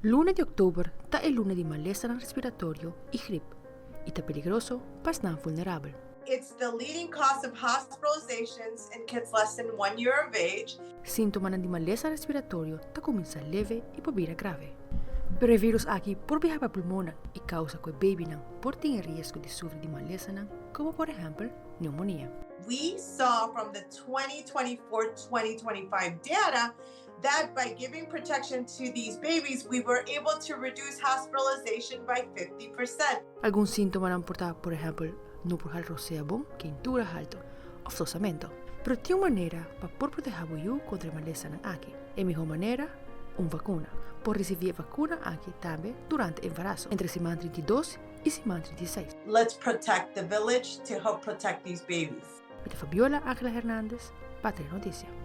Luna di òktober ta e luna di malesanan respiratorio i grip i ta peligroso pa esnan vulnerabel. It's the leading cause of hospitalizations in kids less than one year of age. Síntomanan di malesa respiratorio ta kuminsá leve i por bira grave. Pero e vírus aki por biaha pa pulmonnan i kousa ku e babynan por tin e riesgo di sufri di malesanan komo por ehèmpel neumonia. We saw from the 2024-2025 data that by giving protection to these babies, we were able to reduce hospitalization by 50%. Algun síntomanan por ta, por ehèmpel, no por hala rosea bon, keintura haltu òf sosamentu. Pero tin un manera pa por protehá bo yu kontra e malesanan aki. E mihó manera? Un vakuna. Por risibí e vakuna aki tambe durante embaraso, entre siman 32 i siman 36. Let's protect the village to help protect these babies. Mi ta Fabiola Angela Hernandez pa Tele Noticia.